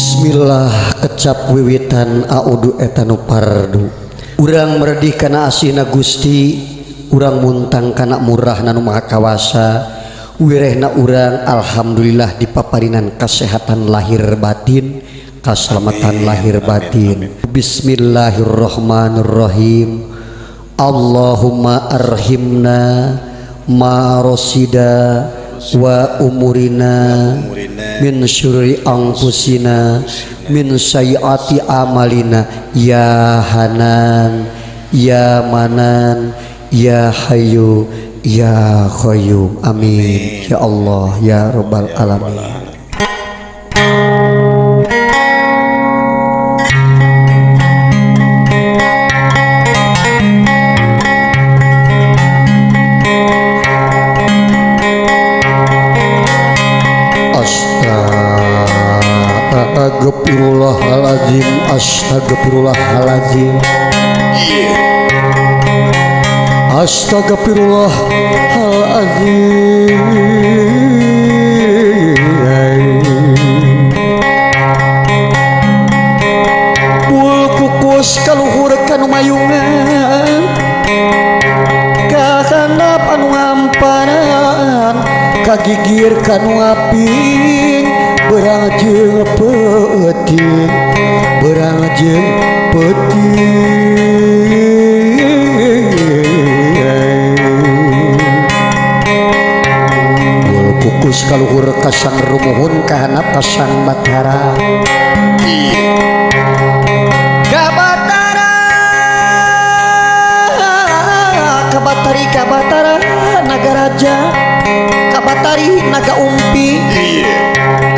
Bismillah kecap wiwitan audu etanu pardu. Urang meredih kana asihna Gusti, urang muntang kana murahna nu Maha Kawasa. Wirehna urang alhamdulillah dipaparinan kasehatan lahir batin, kaselamatan lahir batin. Bismillahirrahmanirrahim. Allahumma arhimna ma rosida wa umurina min syururi anfusina min sayyiati amalina ya Hanan ya Manan ya Hayyu ya Qayyum. Amin ya Allah ya Rabbal alamin. Astagfirullahaladzim, astagfirullahaladzim, astagfirullahaladzim. Bul kukus kaluhur kanu mayungan, kahandap anu ngamparan, kagigir kanu ngaping, berang jeung peuting, berang jeung peuting. Bul kukus kaluhur kasang rumuhun kahanap kasang batara. Kabatara kabatari kabatara nagaraja, kabatari naga umpi,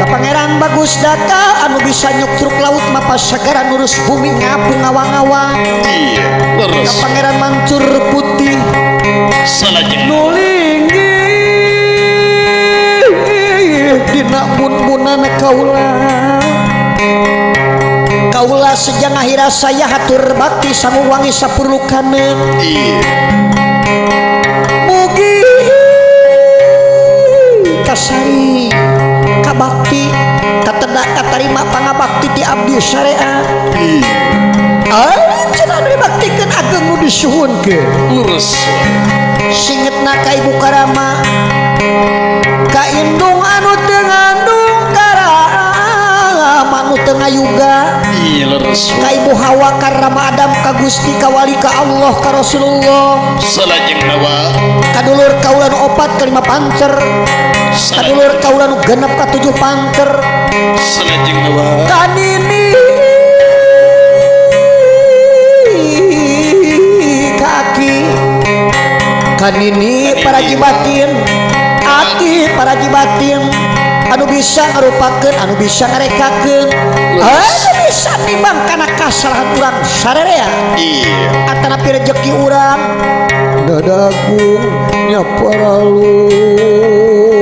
ka Pangeran Bagus Daka anu bisa nyuktruk laut mapasagaran nurus bumi ngapung ngawang-ngawang. Ka Pangeran Mancur Putih nulinggih dina bun-bunan kaula. Kaula sejang akhir saya hatur bakti sangu wangi sapurlukana. Mugi kasari kabakti katedak katarima pangabakti ti abdi syariat. Alin cenah anu dibaktikeun ageng nu disuhunkeun. Lurus. Singetna ka Ibu Karama, ka indung anu teu ngandung karama anu teu ngayuga. Iya leres. Ka Ibu Hawa, ka Rama Adam, ka Gusti, ka Wali, ka Allah, ka Rasulullah. Salajengna wa Kadulur kaula nu opat kalima pancer, kadulur kaula nu genep katujuh pancer. Salajengna wa Kanini kaki, kanini paraji batin, aki paraji batin anu bisa ngarupakeun, anu bisa ngarekakeun, anu bisa nimbang kana kasalahan urang sarerea. Atanapi rejeki urang dadagung nya paralun.